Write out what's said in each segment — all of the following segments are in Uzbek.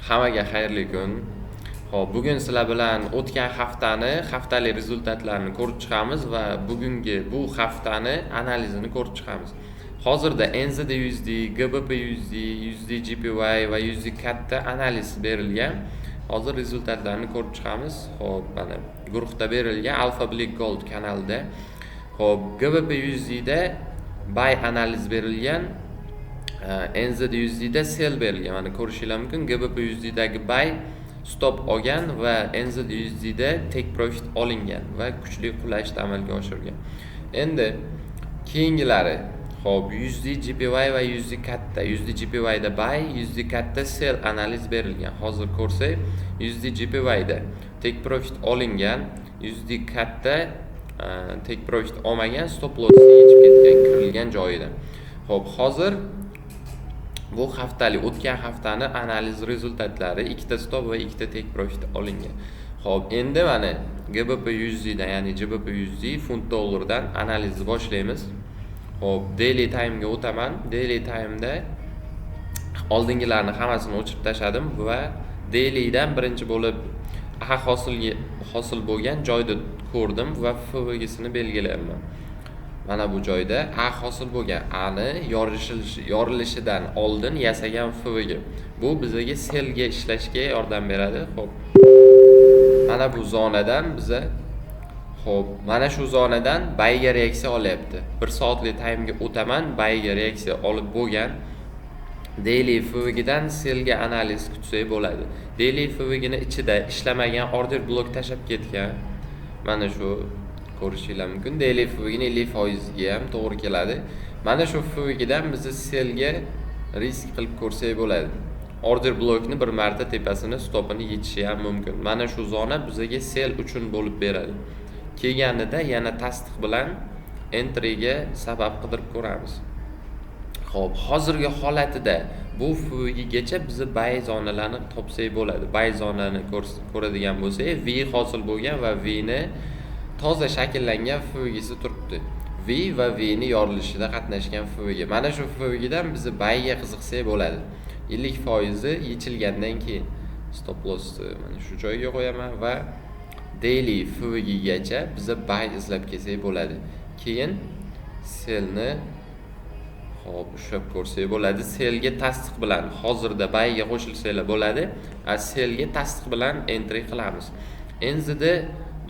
Hammaga xayrli kun. Xo'p, bugun sizlar bilan o'tgan haftani, haftalik результат larni ko'rib chiqamiz va bugungi bu haftani analizini ko'rib chiqamiz. Hozirda NZD USD, GBP USD, USD JPY va USD CADda analiz berilgan. Hozir результат larni ko'rib chiqamiz. Xo'p, mana guruhda berilgan Alpha Black Gold kanalida. Xo'p, GBP USDda buy analiz berilgan. NZD USDda sell berilgan. Mana, ko'rishinglar mumkin. GBP USDdagi buy stop olgan va NZD USDda take profit olingan va kuchli qulashni amalga oshirgan. Endi keyingilari, xo'p, USD JPY va USD CADda. USD JPYda buy, USD CADda sell analiz berilgan. Hozir ko'rsak, USD JPYda take profit olingan, USD CADda take profit olmagan, stop loss yechib ketgan kirilgan joyidan. Xo'p, hozir bu haftalik, o'tgan haftani analiz результат lari: ikkita stop va ikkita take profit olingan. Xo'p, endi mana GBP USDdan, ya'ni GBP USD, funt dollardan analizni boshlaymiz. Xo'p, daily timega o'taman. Daily time'da oldingilarni hammasini o'chirib tashladim va dailydan birinchi bo'lib A hosil bo'lgan joyda ko'rdim va FVGsini belgilayapman. Mana bu joyda A hosil bo'lgan, A ni yorilishidan oldin yasagan FVG. Bu bizaga sellga ishlashga yordam beradi. Xo'p. Mana bu zonadan biza, xo'p, mana shu zonadan buyga reaksiya olyapti. 1 soatlik timega o'taman, buyga reaksiya olib bo'lgan. Daily FVGdan sellga analiz kutsak bo'ladi. Daily FVGni ichida ishlamagan order blok tashlab ketgan. Mana shu, ko'rishinglar mumkin. Daily FVGni 50% ga ham to'g'ri keladi. Mana shu FVGdan biz sellga risk qilib ko'rsak bo'ladi. Order blokni bir marta tepasini, stopini yechishi ham mumkin. Mana shu zona bizaga sell uchun bo'lib beradi. Kelganida yana tasdiq bilan entryga sabab qidirib ko'ramiz. Xo'p, hozirgi holatida bu FVGgacha biza buy zonalarni topsak bo'ladi. Buy zonani ko'radigan bo'lsak, V hosil bo'lgan va V ni toza shakllangan FVGsi turibdi. V va V ni yorilishida qatnashgan FVG. Mana shu FVGdan biz buyga qiziqsak bo'ladi. 50 foizi yechilgandan keyin stop lossni mana shu joyga qo'yaman va daily FVGgacha biza buy izlab kelsak bo'ladi. Keyin sellni, hop, ushlab ko'rsak bo'ladi. Sellga tasdiq bilan hozirda buyga qo'shilsanglar bo'ladi. A sellga tasdiq bilan entry qilamiz. NZD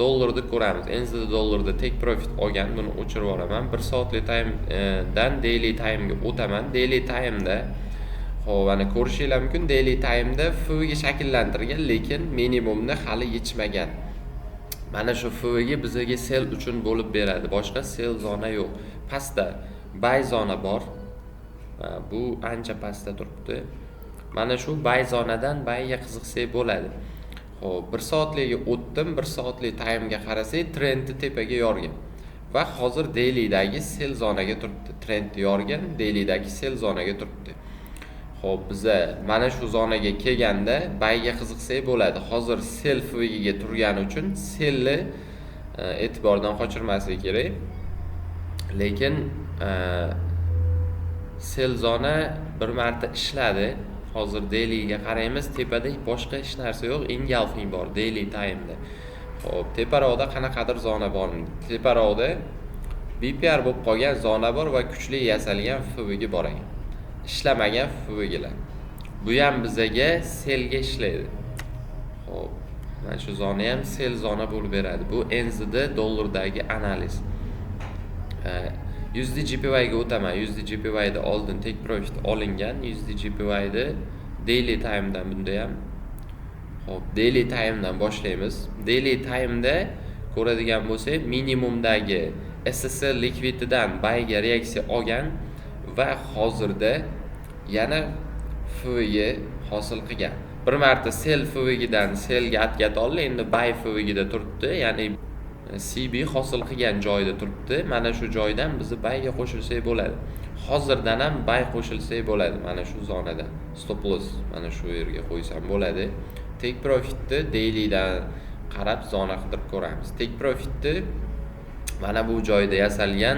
dollarni ko'ramiz. NZD dollarda take profit olgan, buni o'chirib yuboraman. 1 soatlik timedan daily timega o'taman. Daily time'da, xo'p, mana ko'rishinglar mumkin, daily time'da FVG shakllantirgan, lekin minimumni hali yechmagan. Mana shu FVG bizaga sell uchun bo'lib beradi. Boshqa sell zona yo'q. Pastda buy zona bor. Bu ancha pastda turibdi. Mana shu buy zonadan buyga qiziqsak bo'ladi. Xo'p, 1 soatlikka o'tdim. 1 soatlik timega qarasak, trendni tepaga yorgan. Va hozir dailydagi sell zonaga turibdi. Trendni yorgan, dailydagi sell zonaga turibdi. Xo'p, biza mana shu zonaga kelganda buyga qiziqsak bo'ladi. Hozir sell FVGga turgani uchun sellni e'tibordan qochirmaslik kerak. Lekin sell zona bir marta ishladi. Hozir dailyga qaraymiz. Tepada boshqa hech narsa yo'q. Engulfing bor daily time'da. Xo'p, teparoqda qanaqadir zona bor. Teparoqda BPR bo'lib qolgan zona bor va kuchli yasalgan FVG bor ekan. Ishlamagan FVGlar. Bu ham bizaga sellga ishlaydi. Xo'p, mana shu zona ham sell zona bo'lib beradi. Bu NZD dollardagi analiz. USD JPY ga o'taman. USD JPY da oldin take profit olingan. USD JPY da daily timedan bunda ham. Xo'p, daily timedan boshlaymiz. Daily time'da ko'radigan bo'lsak, minimumdagi SSL likvididan buyga reaksiya olgan va hozirda yana FVG hosil qilgan. Bir marta sell FVGdan sellga откат oldi, endi buy FVGda turibdi, ya'ni CB hosil qilgan joyda turibdi. Mana shu joydan bizni buyga qo'shilsak bo'ladi. Hozirdan ham buy qo'shilsak bo'ladi mana shu zonadan. Stop loss mana shu yerga qo'ysam bo'ladi. Take profitni dailydan qarab zona qidirib ko'ramiz. Take profitni mana bu joyda yasalgan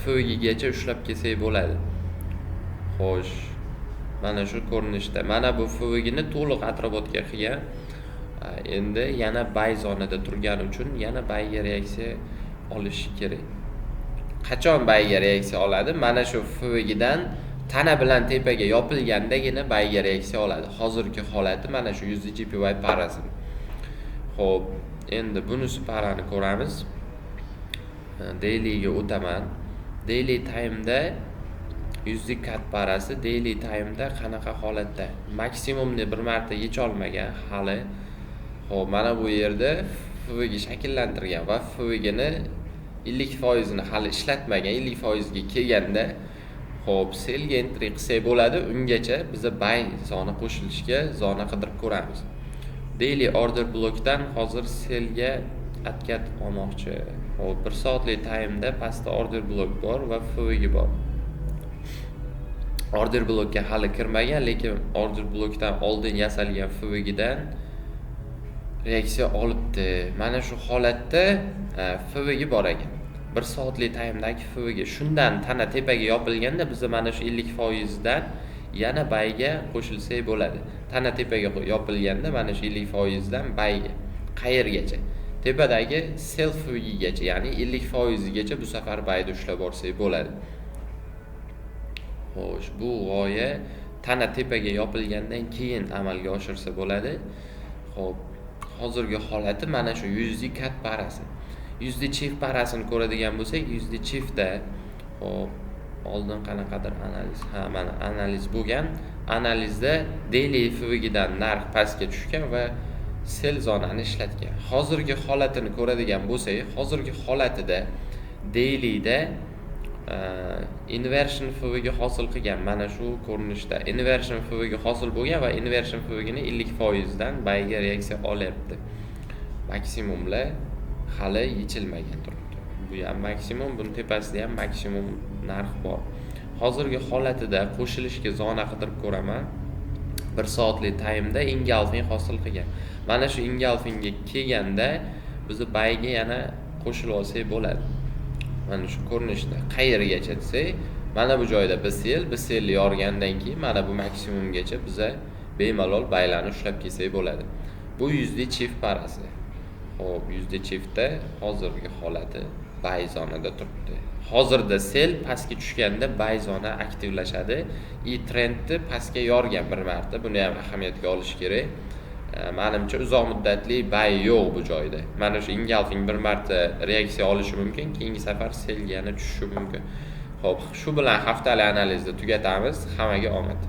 FVGgacha ushlab kelsak bo'ladi. Xo'sh. Mana shu ko'rinishda. Mana bu FVGni to'liq отработка qilgan. Endi yana buy zonada turgani uchun yana buyga reaksiya olishi kerak. Qachon buyga reaksiya oladi? Mana shu FVGdan tana bilan tepaga yopilgandagina buyga reaksiya oladi. Hozirgi holati mana shu USD JPY parasi. Xo'p, endi bunisi parani ko'ramiz. Dailyga o'taman. Daily time'da USD CAD parasi daily time'da qanaqa holatda? Maksimumni bir marta yecholmagan hali. Xo'p, mana bu yerda FVG shakllantirgan va FVGni 50%ni hali ishlatmagan. 50% ga kelganda, xo'p, sellga entry qilsak bo'ladi. Ungacha biza buy zona qo'shilishga zona qidirib ko'ramiz. Daily order blockdan hozir sellga откат olmoqchi. Xo'p, 1 soatlik time'da pastda order block bor va FVG bor. Order blockka hali kirmagan, lekin order blockdan oldin yasalgan FVGdan reaksiya olibdi. Mana shu holatda FVG bor ekan. 1 soatlik time'dagi FVG shundan tana tepaga yopilganda biz mana shu 50% dan yana buyga qo'shilsak bo'ladi. Tana tepaga yopilganda mana shu 50% dan buyga qayergacha? Tepadagi sell FVGgacha, ya'ni 50% gacha bu safar buyda ushlab borsak bo'ladi. Xo'sh, bu g'oya tana tepaga yopilgandan keyin amalga oshirsa bo'ladi. Xo'p, hozirgi holati mana shu USD CAD parasi. USD CHF parasini ko'radigan bo'lsak, USD CHFda, xo'p, oldin qanaqadir analiz, ha, mana analiz bo'lgan. Analizda daily FVGdan narx pastga tushgan va sell zonani ishlatgan. Hozirgi holatini ko'radigan bo'lsak, hozirgi holatida dailyda inversion FVG hosil qilgan. Mana shu ko'rinishda inversion FVG hosil bo'lgan va inversion FVGni 50% dan buyga reaksiya olyapti. Maksimumlar hali yechilmagan turibdi. Bu ham maksimum, buni tepasida ham maksimum narx bor. Hozirgi holatida qo'shilishga zona qidirib ko'raman. 1 soatlik time'da engulfing hosil qilgan. Mana shu engulfingga kelganda biz buyga yana qo'shilib olsak bo'ladi. Mana shu ko'rinishda qayergacha desak, mana bu joyda BSL, BSL yorgandan keyin mana bu maksimumgacha biza bemalol buylarni ushlab kelsak bo'ladi. Bu USD CHF parasi. Xo'p, USD CHFda hozirgi holati buy zonada turibdi. Hozirda sell pastga tushganda buy zona aktivlashadi и trendni pastga yorgan bir marta. Buni ham ahamiyatga olish kerak. Manimcha, uzoq muddatli buy yo'q bu joyda. Mana shu engulfing bir marta reaksiya olishi mumkin, keyingi safar sellga yana tushishi mumkin. Xo'p, shu bilan haftalik analizni tugatamiz. Hammaga omad.